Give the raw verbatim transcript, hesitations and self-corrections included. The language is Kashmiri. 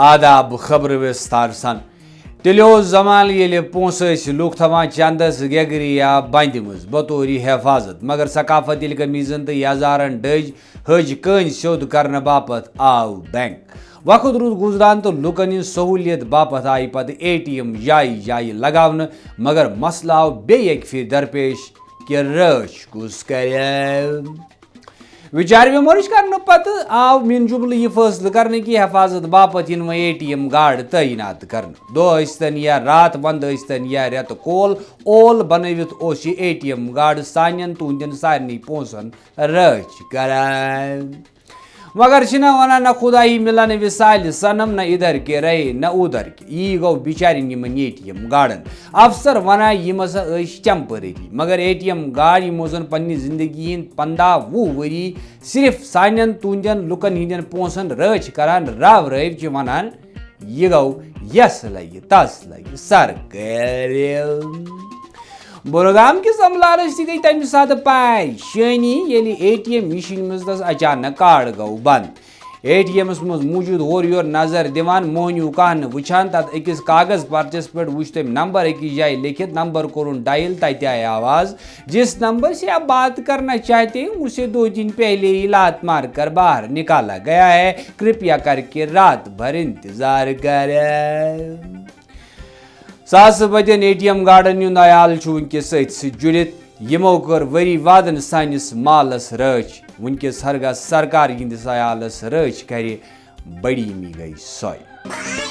آداب، خبرٕ وِستار سان۔ تیٚلہِ اوس زمانہٕ ییٚلہِ پونٛسہٕ ٲسۍ لوٗکھ تھاوان چندس، گیگرِ یا بندِ منٛز بطورِ حفاظت، مگر ثقافت ییٚلہِ قمیٖضن تہٕ یزارن ڈٔج، حج کٲنۍ سیوٚد کرنہٕ باپتھ آو بینک۔ وقت روٗد گُزران تہٕ لوٗکن ہٕنٛز سہوٗلیت باپتھ آیہِ پتہٕ اے ٹی ایم جایہِ جایہِ لگاونہٕ، مگر مسلہٕ آو بیٚیہِ اکہِ پھِرِ درپیش کہِ رٲچھ کُس کرِ۔ وِچار وِمرش کرنہٕ پتہٕ آو میون جملہٕ یہِ فٲصلہٕ کرنہٕ کہِ حفاظت باپتھ یِن وۄنۍ اے ٹی ایم گارڈ تعینات کرنہٕ۔ دۄہ ٲسۍتن یا راتھ، ونٛدٕ ٲسۍتن یا رٮ۪تہٕ کول، اول بنٲوِتھ اوس یہِ اے ٹی ایم گارڈ سانٮ۪ن تُہنٛدٮ۪ن سارنٕے پونٛسن رٲچھ کران۔ مگر چھِنہ ونان، نہ خدایی ملن وِسالِ صنم، نہ ادھر کے رہے نہ ادھر کے۔ یی گوٚو بِچارٮ۪ن یِمن اے ٹی ایم گارڈن۔ افسر ونان، یِم ہسا ٲسۍ ٹیمپرری، مگر اے ٹی ایم گارڈ یِمو زن پننہِ زندگی ہٕنٛدۍ پنٛداہ وُہ ؤری صرف سانٮ۪ن تُہنٛدٮ۪ن لُکن ہٕنٛدٮ۪ن پونٛسن رٲچھ کران، راو رٲوۍ چھِ ونان، یہِ گوٚو یس لگہِ تس لگہِ سرکٲرۍ۔ بُلگام کِس عملارس تہِ گٔے تمہِ ساتہٕ پریشٲنی، ییٚلہِ اے ٹی ایم مِشیٖن منٛز تس اچانک کارڈ گوٚو بنٛد۔ اے ٹی ایمس منٛز موٗجوٗد ہورٕ یورٕ نظر دِوان، موہنیو کانٛہہ نہٕ وٕچھان، تتھ أکِس کاغذ پرچس پٮ۪ٹھ وُچھ تٔمۍ نمبر أکِس جایہِ لیکھِتھ، نمبر کوٚرُن ڈایل، تتہِ آیہِ آواز، جس نمبر سے آپ بات کرنا چاہتے ہیں، اسے دو دن پہلے ہی لات مار کر باہر نکالا گیا ہے، کرپیا کر کے رات بھر انتظار کریں۔ ساسہٕ بٔدٮ۪ن اے ٹی ایم گارڈن ہُنٛد عیال چھُ وٕنکیٚس أتھۍ سۭتۍ جُڑِتھ۔ یِمو کٔر ؤری وادن سٲنِس مالس رٲچھ۔ وٕنکیٚس ہرگاہ سرکار یِہنٛدِس عیالس رٲچھ کرِ، بڑی می گٔے سۄے۔